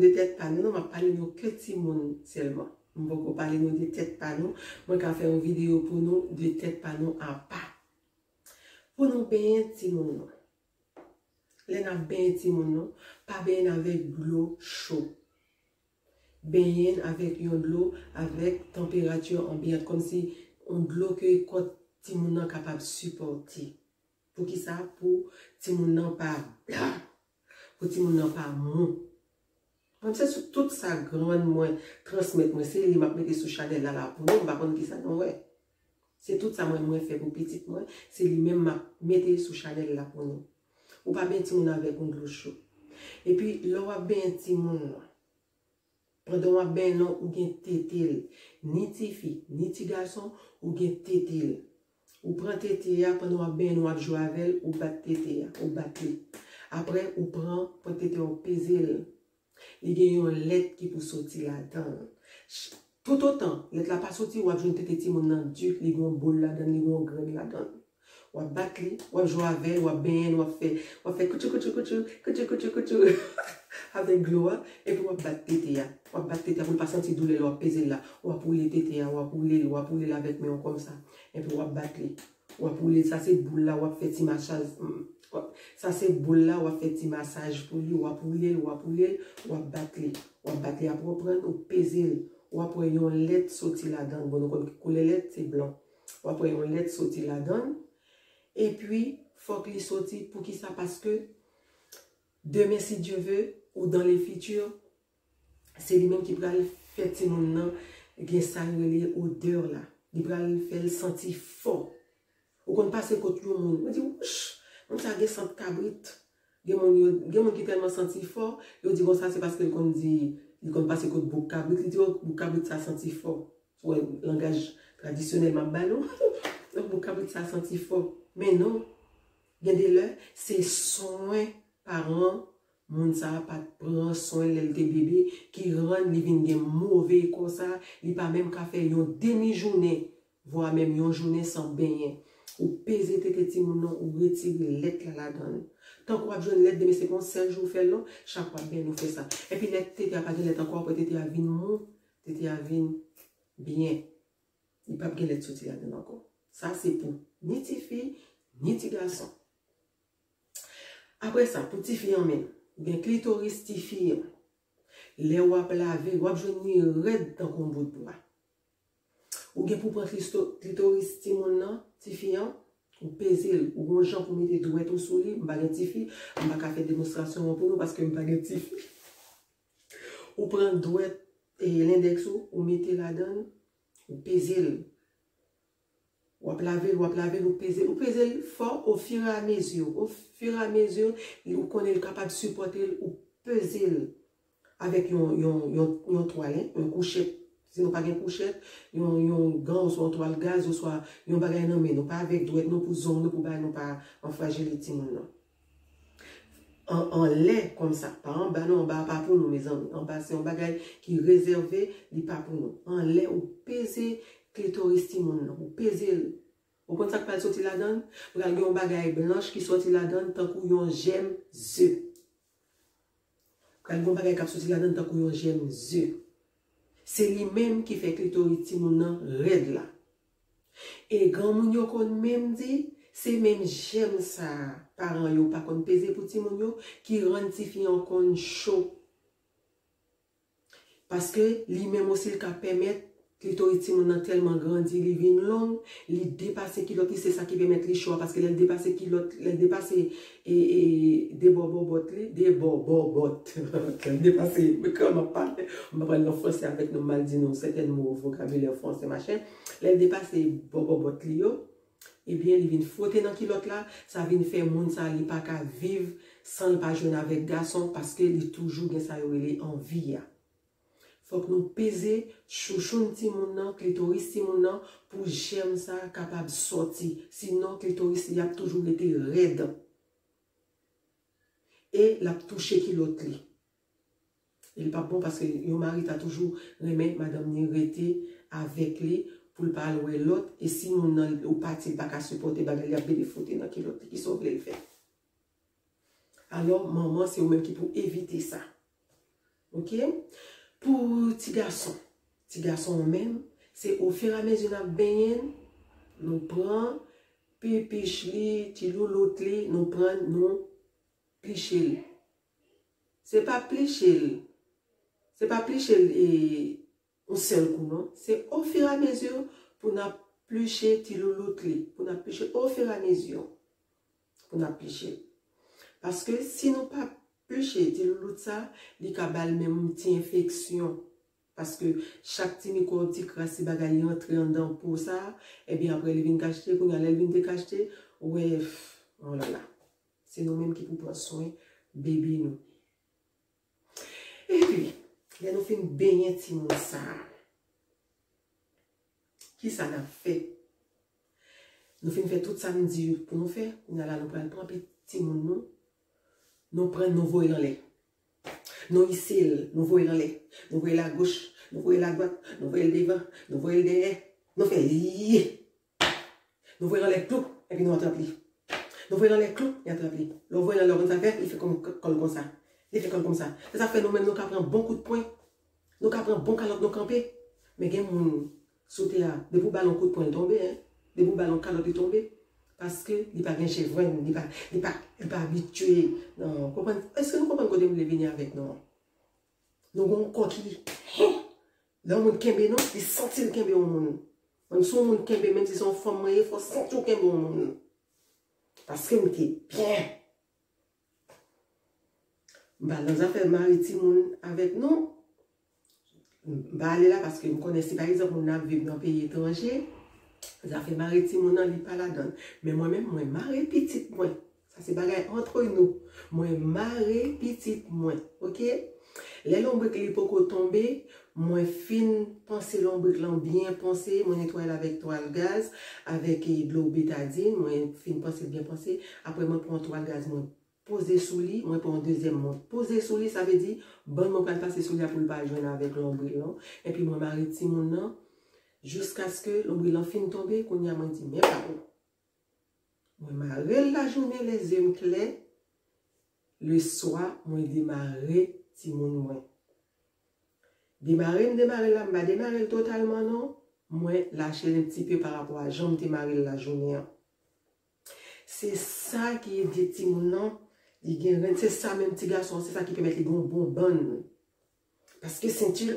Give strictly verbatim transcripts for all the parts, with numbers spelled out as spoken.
De tèt pa nou, non, m ap pale nou ke timoun sèlman. M poko pale nou de tèt pa nou. Mwen ka fè yon videyo pou nou de tèt pa nou apa. Pou nou benyen timoun nou. Lè n ap benyen timoun nou, pa benyen avèk dlo cho. Benyen avèk yon dlo avèk tanperati anbyant, kòmsi yon dlo ke kò timoun nan kapab sipòte. Poukisa? Pou timoun nan pa blan. Pou timoun nan pa mou. Mwen se sou tout sa grann mwen transmèt mwen, se li m ap mete sou chanèl la la pou nou, m pa konn kisa nou wè. Se tout sa mwen mwen fè pou pitit mwen, se li menm m ap mete sou chanèl la pou nou. Ou pa benyen timoun avèk yon dlo cho. Epi lè w ap benyen timoun nan, pandan w ap benyen nan, ou gen tete l. Ni tifi, ni ti gason, ou gen tete l. Ou pran tete a, pandan w ap benyen, w ap jwe avè l, ou bat tete a, ou bat li. Apre, ou pran pwent tete a, ou peze l. Li gen yon lèt ki pou soti ladan l. Toutotan lèt la pa soti, w ap jwenn tete timoun nan di, li gen yon boul ladan l, li gen yon grenn ladan l. W ap bat li, w ap jwe avè l, w ap benyen l, w ap fè, w ap fè koutchou, koutchou, koutchou, koutchou, koutchou, koutchou avèk dlo a, epi w ap bat tete a. W ap bat tete a pou l pa santi doulè lè w ap peze l la. W ap woule tete a, w ap woule l, w ap woule l avèk men w kòmsa. Epi w ap bat li. W ap woule l, sa se boul la, w ap fè ti masaj. Sa se boul la, w ap fè ti masaj pou li, w ap woule l, w ap woule l, w ap bat li. W ap bat li, apre w pran l, ou peze l. W ap wè yon lèt soti ladan l. Bon, nou konn ki koulè lèt, se blan. W ap wè yon lèt soti ladan l. Epi, fòk li soti. Poukisa? Paske, demen, si Dye ve, ou dans le futur, se li menm ki pral fè timoun nan gen sa yo rele odè la. Li pral fè l santi fò. Ou konn pase kot yon moun, ou di, wouch, moun sa gen sant kabrit. Gen moun, yo, gen moun ki tèlman santi fò, yo di konsa se paske l konn di, li konn pase kot bouk kabrit, li di, o, bouk kabrit sa santi fò. Ou wè langaj tradisyonèl m ap ba nou. Donk, bouk kabrit sa santi fò. Men non, gen de lè, se swen paran moun sa a pa t pran swen lè l te bebe, ki rann li vin gen move kò sa, li pa menm ka fè yon demi jounen, vwa menm yon jounen san benyen. Ou peze tete timoun nan, ou retire lèt la ladan l. Tankou w ap jwenn lèt demen, se pa yon sèl jou w fè l non, chak w ap benyen ou fè sa. Epi lè tete a pa gen lèt ankò, apre tete a vin mou, tete a vin byen. Li p ap gen lèt soti ladan l ankò. Sa se pou ni tifi, ni ti gason. Apre sa, pou tifi an menm, ou gen klitoris tifi an. Lè w ap lave, w ap jwenn li rèd tankou yon bout bwa. Ou gen pou pran klisto-, klitoris timoun nan, tifi an, ou peze l, ou gon jan pou mete dwèt ou sou li, m pa gen tifi, m pa ka fè demonstrasyon an pou nou paske m pa gen tifi. Ou pran dwèt, e, lendèks ou, ou mete ladan l, ou peze l. W ap lave l, w ap lave l, ou peze l, ou peze l fò ofiramezi. Ofiramezi, ou konnen l kapab sipòte l, ou peze l avèk yon, yon, yon, yon twal, en, yon kouchèt. Si nou pa gen kouchèt, yon, yon gan oswa yon twal gaz, oswa yon bagay nan men nou, pa avèk dwèt nou pou zong nou, pou bagay nou pa anfrajile timoun nan. An, anlè kòmsa, pa anba non, anba a pa pou nou, mezanmi. Anba se yon bagay ki rezève, li pa pou nou. Anlè ou peze klitoris timoun nan, ou peze l. Ou konn sa k pral soti ladan l? Pral gen yon bagay blanch ki soti ladan l tankou yon jèm ze. Pral gen yon bagay k ap soti ladan l tankou yon jèm ze. Se li menm ki fè klitoris timoun nan rèd la. E granmoun yo konn menm di, se menm jèm sa a, paran yo pa konn peze pou timoun yo, ki rann tifi an konn cho. Paske li menm osi, l ka pèmèt klitoris timoun nan tèlman grandi, li vin long, li depase kilòt li, se sa ki pèmèt li cho a, paske lè l depase kilòt, lè l depase, e, e, debò bòbòt li, debò bòbòt. Lè l depase, men kòman m ap pale, m pa pral nan franse avèk nou, m mal di nou sètèn mo, vokabilè franse, machin. Lè l depase bò bòbòt li yo, ebyen, li vin fwote nan kilòt la, sa vin fè moun sa, li pa ka viv san l pa jwenn avèk gason, paske li toujou gen sa yo rele anvi a. Fòk nou peze chouchoun timoun nan, klitoris timoun nan, pou jèm sa kapab sòti. Sinon, klitoris li ap toujou rete rèd. E l ap touche kilòt li. E li p ap bon paske yon mari ta toujou renmen madanm ni rete avèk li pou l pa al wè lòt. E si moun nan ou pati, li pa ka sipòte bagay, li ap vin fwote nan kilòt li. Kisa w vle l fè? Alò, manman, se ou menm ki pou evite sa. Ok? Pou ti gason, ti gason an menm, se ofiramezi n ap benyen l, nou pran pipich li, ti loulout li, nou pran, nou pliche l. Se pa pliche l, se pa pliche l e yon sèl kou non. Se ofiramezi pou n ap pliche ti loulout li, pou n ap pliche ofiramezi pou n ap pliche l. Paske si nou pa pliche ti loulout sa, li ka ba l menm ti enfeksyon. Paske chak ti mikwòb, ti kras, ti bagay li antre anndan po sa, ebyen apre li vin kachte, kounye a lè l vin dekachte, ou wè, olala. Se nou menm ki pou pran swen bebe nou. Epi, lè nou fin benyen timoun sa a, kisa n ap fè? Nou fin fè tout sa m di pou nou fè, kounye a la nou pral pran pi timoun nou, nou pran l, nou voye l anlè. Nou ise l, nou voye l anlè. Nou voye l agoch, nou voye l adwat, nou voye l devan, nou voye l dèyè. Nou fè yi. Nou voye l anlè klou, epi nou atrap li. Nou voye l anlè klou, li atrap li. Lè w voye l anlè, w konn sa l fè, li fè kò l konsa. Li fè kò l konsa. Se sa k fè nou menm nou ka pran bon kout pwen. Nou ka pran bon kalòt, nou kanpe. Men gen moun sou tè a, depi w ba l yon kout pwen, l tonbe, en. Depi w ba l yon kalòt, li tonbe. Paske li pa gen chevren, li pa, li pa, li pa abitye. Non, konprann? Èske nou konprann kote m vle vini avèk nou an? Nou gen yon kò ki, hen, lè yon moun kenbe nou, li santi l kenbe yon moun. Menm si yon moun kenbe, menm si se yon fanm mwen ye, fò w santi w kenbe yon moun. Paske m te byen. M pa nan zafè mare timoun avèk nou. M pa ale la paske m konnen si pa egzanp moun nan ap viv nan peyi etranje, zafè mare timoun nan li pa ladan l. Men mwen menm, mwen mare pitit mwen. Sa se bagay antre nou. Mwen mare pitit mwen, ok? Lè lonbrik li poko tonbe, mwen fin panse lonbrik lan byen panse, mwen netwaye l avèk twal gaz, avèk, eh, dlo betadin, mwen fin panse l byen panse. Apre mwen pran twal gaz mwen poze sou li, mwen pran yon dezyèm mwen poze sou li, sa vle di, bann mwen pral pase sou li a pou l pa jwenn avèk lonbril lan. Epi mwen mare timoun nan, jiskaske lonbril lan fin tonbe, kounye a mwen di, men pa bon. Mwen mare l lajounen, lè zye m klè, leswa, mwen demare timoun mwen. Demare m demare l la, m pa demare l totalman non, mwen lache l yon ti pe pa rapò a jan m te mare l lajounen an. Se sa ki ede timoun nan, li gen ren, se sa menm ti gason an, se sa ki pèmèt li gen yon bon bann. Paske senti l,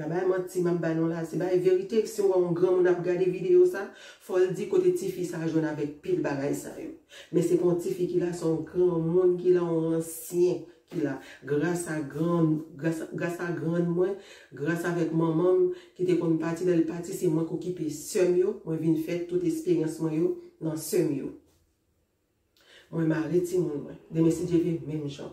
la bay manti m ap ba nou la, se bay verite, si w wè yon granmoun ap gade videyo sa, fò l di kote tifi sa jwenn avèk pil bagay sa yo. Men se pa yon tifi ki la, se yon granmoun ki la, yon ansyen ki la. Gras a grann, gras, gras a grann mwen, gras avèk manman m ki te konn pati, lè l pati, se mwen k okipe sè m yo, mwen vin fè tout esperyans mwen yo nan sè m yo. Mwen mare timoun mwen. Demen si Dye vle, menm jan.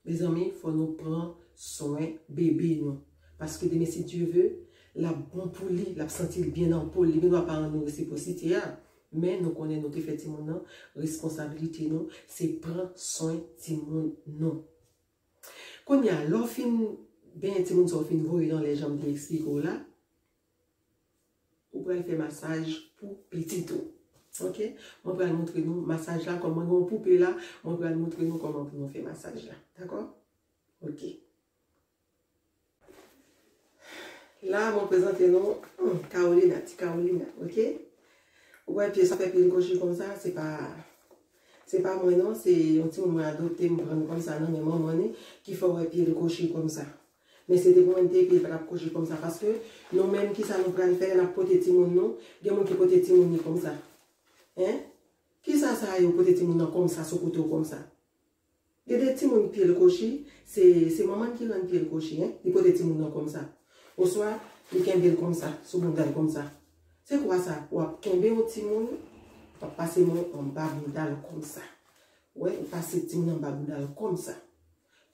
Mezanmi, fò nou pran swen bebe nou. Paske demen si Dye vle, l ap bon pou li, l ap santi l byen nan po l. Li gendwa pa rann nou resiprosite a. Men nou konnen nou te fè timoun nan, responsabilite nou, se pran swen timoun nou. Kounye a, lè w fin benyen timoun sa, w fin voye l anlè jan m te eksplike w la, ou pral fè masaj pou pitit ou. Ok? Mwen pral montre nou masaj la, kòm mwen gen yon poupe la, mwen pral montre nou kòman pou nou fè masaj la. Dakò? Ok. La, mwen prezante nou, hmm, Carolina, ti Carolina, ok? Ou wè pye sa fè pye l kochi konsa, se pa, se pa mwen non, se yon timoun mwen adopte, m pran l konsa nan men manman ni, ki fè w wè pye l kochi konsa. Men se te pou mwen m te ye, pye l pa t ap kochi konsa, paske nou menm, kisa nou pral fè, n ap pote timoun nou, gen moun ki pote timoun li konsa. Hein? Kisa sa yo pote timoun nan konsa, sou kote w konsa? Gen de timoun pye l kochi, se, se manman n ki rann pye l kochi, en. Li pote timoun nan konsa. Oswa, li kenbe l konsa, sou bounda l konsa. Se kwa sa? W ap kenbe yon timoun, w ap pase men w anba bounda l konsa. Wè, ou pase timoun anba bounda l konsa.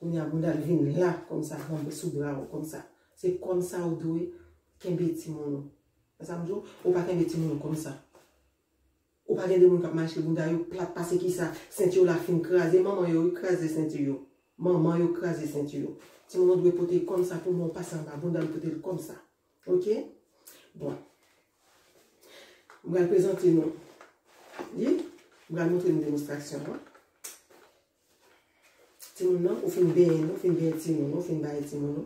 Kounye a, bounda l vin la, konsa, nan sou bra w, konsa. Se konsa ou dwe kenbe timoun ou. Wè sa m di w? Ou pa kenbe timoun ou konsa. Ou pa gen de moun k ap mache bounda yo plat pase kisa, senti yo la fin kraze, manman yo, yo kraze senti yo. Manman yo kraze senti yo. Timoun yo dwe pote konsa pou mwen, pase anba bounda l, pote l konsa. Ok? Bon. M pral prezante nou li. M pral montre nou demonstrasyon an. Timoun nan, ou fin benyen, ou fin benyen timoun, ou fin bay timoun.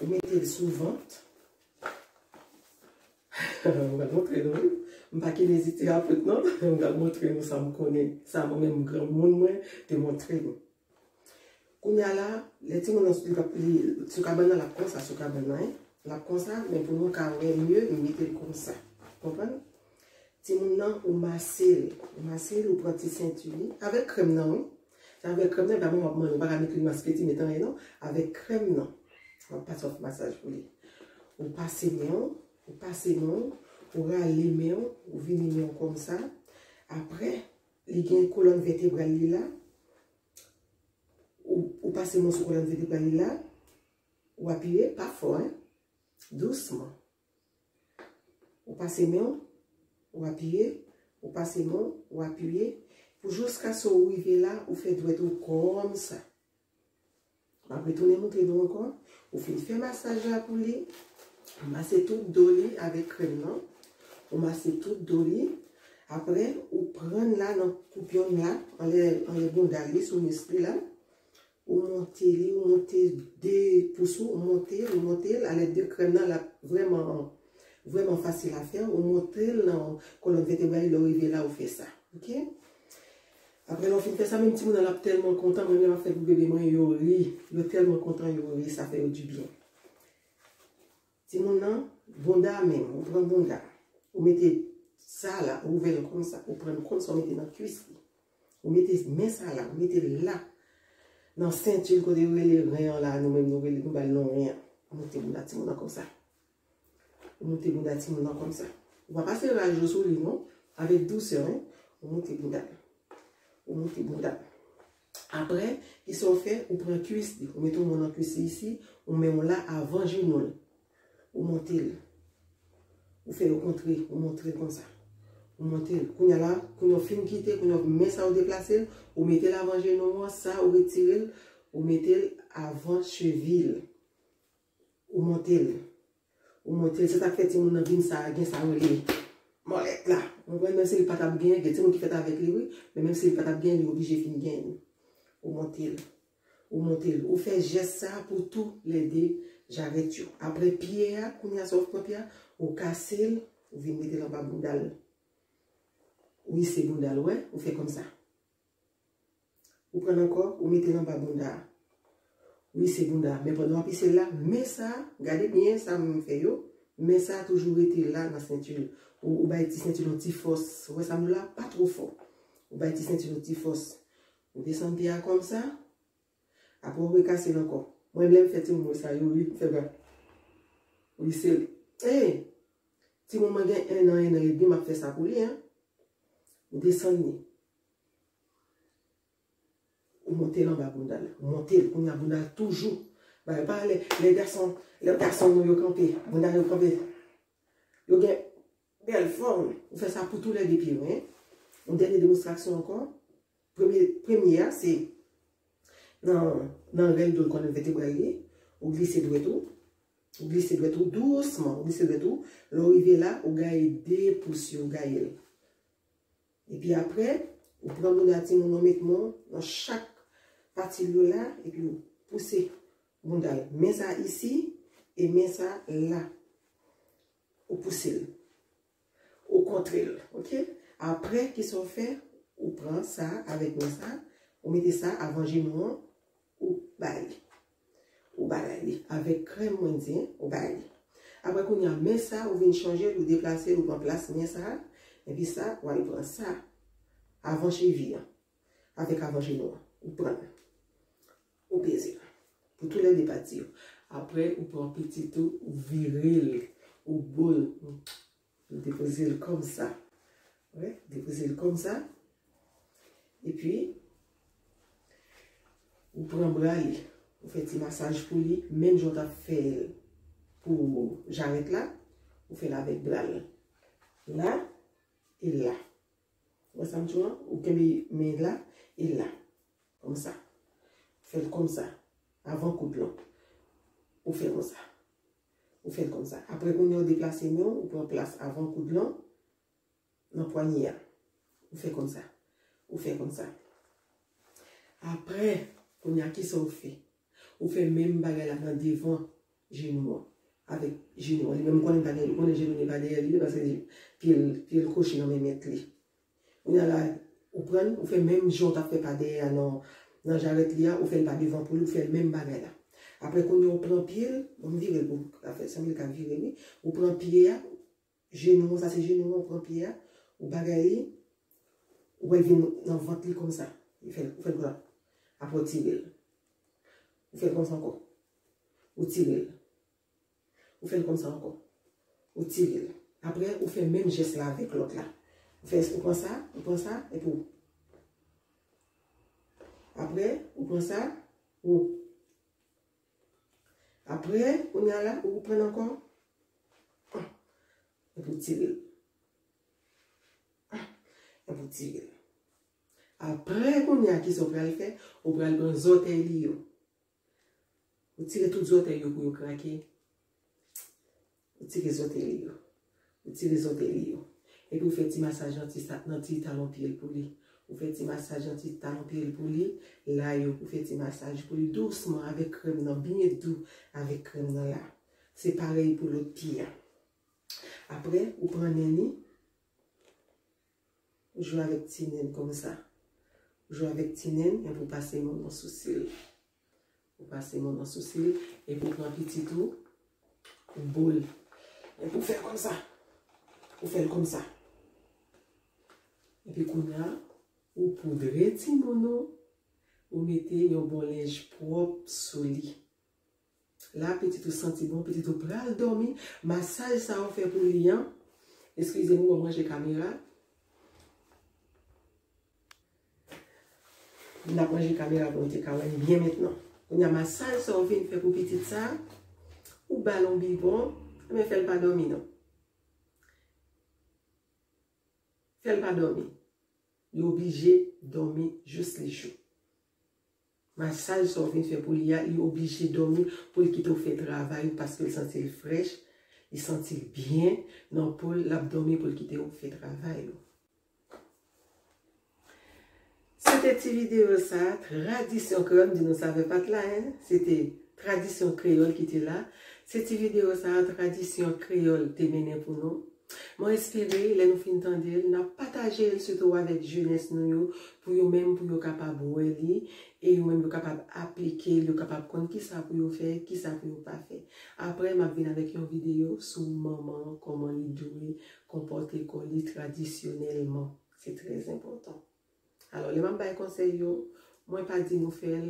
Ou mete l sou vant. M pral montre nou, wi. M pa kineziterapeut, non. M pral montre nou sa m konnen. Sa mwen menm, granmoun mwen, te montre nou. Kounye a la, lè timoun nan li p ap, li, sou kabann nan, l ap konsa sou kabann nan, en. L ap konsa, men pou nou ka wè mye, m mete l konsa. Konprann? Timoun nan, ou mase l. Ou mase l, ou pran ti senti li. Avèk krèm nan, wi. Se avèk krèm nan, epi apre w ap manje, ou pa ka met lwil maske ti, met anyen non. Avèk krèm nan. W ap pase yon masaj pou li. Ou pase men w, ou pase men w, ou rale men w, ou vini men w konsa. Apre, li gen kolòn vètebral li la. Ou, ou pase men w sou kolòn vètebral li la. Ou apiye, pa fò, en. Dousman. Ou pase men w, ou apiye, ou pase men w, ou apiye, pou jiskaske w rive la, ou fè dwèt ou konsa. M ap retounen montre nou ankò. Ou fin fè masaj la pou li, ou mase tout do li avèk krèm nan. Ou mase tout do li. Apre, ou pran l la nan koupyon la, anlè, anlè bounda li, sou mis li la. Ou monte li, ou monte de pous ou, ou monte l, ou monte l, alèd de krèm nan, l ap vrèman, vrèman fasil a fè. Ou monte l nan kolòn vètebral li, lè w rive la, ou fè sa. Oke? Apre, lè w fin fè sa, menm timoun nan, l ap tèlman kontan, mwen menm, m ap fè l pou bebe mwen, yo ri. Yo tèlman kontan, yo ri, sa fè yo dibyen. Timoun nan, bounda menm, ou pran bounda. Ou mete sa la, ou ouvè l konsa, ou pran l konsa, ou mete nan kwis li. Ou mete men sa la, ou mete l la. Nan senti l kote yo rele ren an la, nou menm nou rele, nou ba l non ren an. Ou moute bounda timoun nan konsa. Ou moute bounda timoun nan konsa. Ou pa pase raj ou sou li non, avèk dousè, wi. Ou moute bounda l. Ou moute bounda l. Apre, kisa w fè? Ou pran kwis li, ou mete yon men nan kwis li isi, ou men w la avan jenou l. Ou monte l. Ou fè yo kontre, ou monte l konsa. Ou monte l. Kounye a la, kounye a w fin kite, kounye a men sa ou deplase l, ou mete l avan jenou an, sa ou retire l, ou mete l avan chevi l. Ou monte l. Ou monte l. Se sa k fè timoun nan vin sa, gen sa yo rele mòlèt la. Ou konprann? Menm si li pa t ap genyen, gen timoun ki fèt avèk li, wi. Men menm si li pa t ap genyen, li oblije fin genyen. Ou monte l. Ou monte l. Ou fè jès sa pou tou lè de jarèt yo. Apre pye a, kounye a sa w pran pye a, ou kase l, ou vin mete l anba bounda l. Ou ise bounda l, ou wè, ou fè konsa. Ou pran l ankò, ou mete l anba bounda a. Ou ise bounda a. Men pandan w ap ise l la, men sa, gade byen sa m fè yo, men sa toujou rete la nan senti l. Ou, ou bay ti senti l yon ti fòs. Ou wè sa m di w la? Pa twò fò. Ou bay ti senti l yon ti fòs. Ou desann pye a konsa. Apre ou rekase l ankò. Mwen lè m fè timoun mwen sa, yo ri, m fè bra. Ou ise l. Ey! Timoun mwen gen en an, en an edmi, m ap fè sa pou li, en. Ou desann li. Ou monte l anba bounda l. Ou monte l, kounye a bounda l toujou. Bagay pa lè, lè gason, lè gason nou yo kanpe, bounda yo kanpe. Yo gen bèl fòm. Ou fè sa pou tou lè de pye yo, en. Yon dènye demonstrasyon ankò. Premye, premye a, se nan, nan rèl do l, kolòn vètebral li. Ou glise dwèt ou. Ou glise dwèt ou dousman. Ou glise dwèt ou. Lè w rive la, ou gaye de pous yo, ou gaye l. Epi apre, ou pran bounda timoun ou met men w nan chak pati l yo la, epi ou pouse bounda l. Men sa isi, e men sa la. Ou pouse l. Ou kontre l, oke? Apre, kisa w fè? Ou pran sa avèk men sa, ou mete sa avan jenou an, ou bay li. Ou bay li. Avèk krèm, mwen di, ou bay li. Apre, kounye a, men sa, ou vin chanje l, ou deplase l, ou pran plas men sa, epi sa, w al pran sa. Avan chevi an. Avèk avan jenou an. Ou pran l. Ou peze l. Pou tou lè de pati yo. Apre, ou pran pitit ou, ou vire l. Ou bo l. Ou depoze l konsa. Wi, depoze l konsa. Epi, ou pran bra li. Ou fè ti masaj pou li. Menm jan w t ap fè l pou jarèt la. Ou fè l avèk bra l. La e la. Ou wè sa m di w an? Ou kenbe men la e la. Konsa. Fè l konsa. Avan koud lan. Ou fè konsa. Ou fè l konsa. Apre kounye a ou deplase men w, ou pran plas avan koud lan nan pwanye a. Ou fè konsa. Ou fè konsa. Apre, kounye a, kisa w fè? Ou fè menm bagay la nan devan jenou an. Avèk jenou an. Li menm konnen pa gen, konnen jenou li pa dèyè li, paske pye l, pye l kwochi nan men mèt li. Kounye a la, ou pran l, ou fè menm jan w t ap fè pa dèyè a nan, nan jarèt li a, ou fè l pa devan pou li, ou fè l menm bagay la. Apre, kounye a, ou pran pye l, bon, m vire l pou w ka fè, sanble l ka vire, wi. Ou pran pye a, jenou an, sa se jenou an, ou pran pye a, ou bagay li, ou wè l vin nan vant li konsa. Ou fè l, ou fè l konsa. Apre, ou tire l. Ou fè l konsa ankò. Ou tire l. Ou fè l konsa ankò. Ou tire l. Apre, ou fè menm jès la avèk lòt la. Ou fè, ou pran sa, ou pran sa, epi ou. Apre, ou pran sa, ou. Apre, kounye a la, ou pran ankò. Epi ou tire l. Epi ou tire l. Apre, kounye a, kisa w pral fè? Ou pral pran zòtèy li yo. Ou tire tout zòtèy yo pou yo krake. Ou tire zòtèy li yo. Ou tire zòtèy li yo. Epi ou fè ti masaj nan ti sa-, nan ti talon pye l pou li. Ou fè ti masaj nan ti talon pye l pou li. La yo, ou fè ti masaj pou li dousman avèk krèm nan, byen dou avèk krèm nan la. Se parèy pou lòt pye a. Apre, ou pran nen li. Ou jwe avèk ti nen konsa. Ou jwe avèk ti nen, epi ou pase men w nan sousi l. Ou pase men w nan sousi l, epi ou pran pitit ou, ou bo l. Epi ou fè l konsa. Ou fè l konsa. Epi kounye a, ou poudre timoun ou, ou mete yon bon lenj pwòp sou li. La, pitit ou santi bon, pitit ou pral dòmi. Masaj sa ou fè pou li an, eskize m, ou manje kamera. N ap manje kamera pou nou te ka wè n byen mentnan. Kounye a, masaj sa ou vin fè pou pitit sa, ou ba l yon bibwon, men fè l pa dòmi non. Fè l pa dòmi. Li oblije dòmi jis li jou. Masaj sa w vin fè pou li a, li oblije dòmi pou l kite w fè travay ou, paske l santi l frèch, li santi l byen nan po l, l ap dòmi pou l kite w fè travay ou. Se te ti videyo sa, tradisyon kreyòl, m di nou savè pa t la, en. Se te tradisyon kreyòl ki te la. Se ti videyo sa, tradisyon kreyòl te mennen pou nou. Mwen espere, lè nou fin tande l, n ap pataje l sitou avèk jenès nou yo, pou yo menm, pou yo kapab wè li, e yo menm yo kapab aplike l, yo kapab konn kisa pou yo fè, kisa pou yo pa fè. Apre, m ap vin avèk yon videyo sou manman, kòman li dwe konpòte kò li tradisyonèlman. Se trè enpòtan. Alò, lè m ap bay konsèy yo, mwen pa di nou fè l,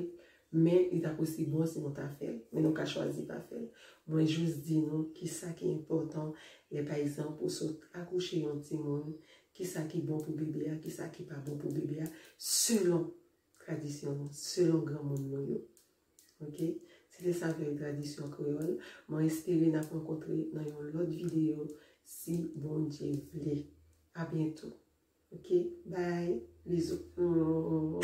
men li t ap osi bon si nou ta fè l. Men nou ka chwazi pa fè l. Mwen jis di nou kisa ki enpòtan lè, pa egzanp, ou sot akouche yon timoun, kisa ki bon pou bebe a, kisa ki pa bon pou bebe a, selon tradisyon nou, selon granmoun nou yo. Oke? Se te sa k rele tradisyon kreyòl. Mwen espere n ap rankontre nan yon lòt videyo, si Bondye vle. A byento. Oke? Bye. Bizou.